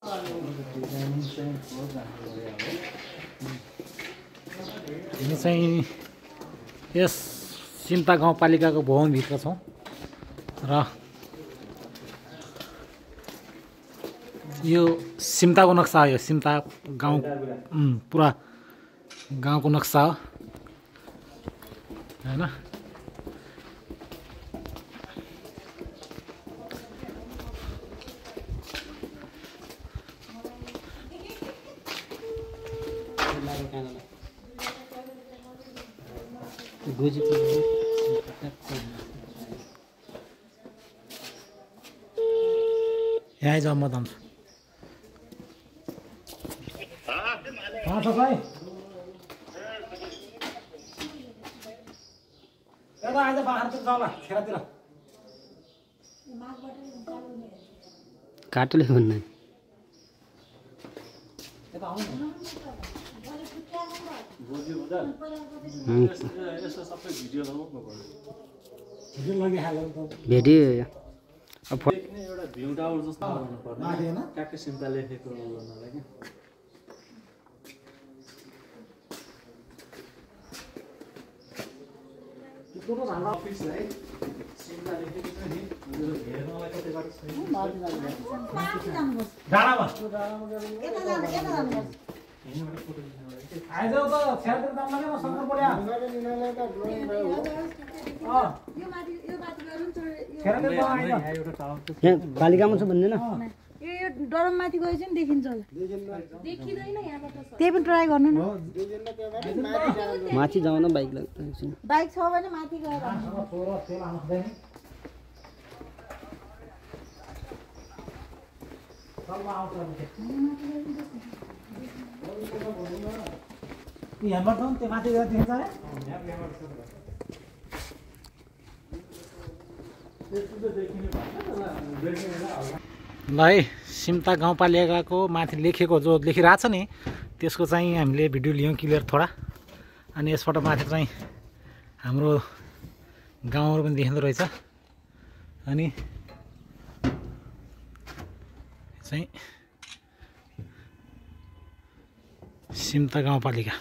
हामी चाहिँ यस सिम्ता गाउँपालिकाको भवनभित्र छौँ र यो सिम्ताको नक्सा हो। यो सिम्ता गाउँ पुरा गाउँको नक्सा हो हैन। यहाँ जाऊ म जान्छु। आज बाहिरतिर जाउँला खेरातिर काटले भन्ने भिडियो एउटा भ्यू टावर जस्तो बनाउनु पर्ने हैन ट्याक्कै सिम्ता लेखेको गर्नलाई के त्यो हाम्रो अफिसलाई सिम्ता लेखेको छ नि हेर्नलाई कतै बाटो छैन। माथि जानुपर्छ डाँडामा आइजाउ त छ्यातिर जाम लाग्यो न शंकर पड्या पालिकामा छ भन्दैन यो डरम माथि गएछ नि देखिन्छ होला। देखिदैन यहाँबाट त्यही पनि ट्राई गर्नु न। माथि जाउँ न बाइक लाग्छ। बाइक छ भने माथि गएर यहाँबाट त्यो माथि गएर देखिन्छ रे। ल है सिम्ता गाउँपालिकाको माथि लेखेको जो लेखिरहेको छ नि त्यसको चाहिँ हामीले भिडियो लियौँ क्लियर थोडा। अनि यसबाट माथि चाहिँ हाम्रो गाउँहरू पनि देखिँदो रहेछ। अनि चाहिँ सिम्ता गाउँपालिका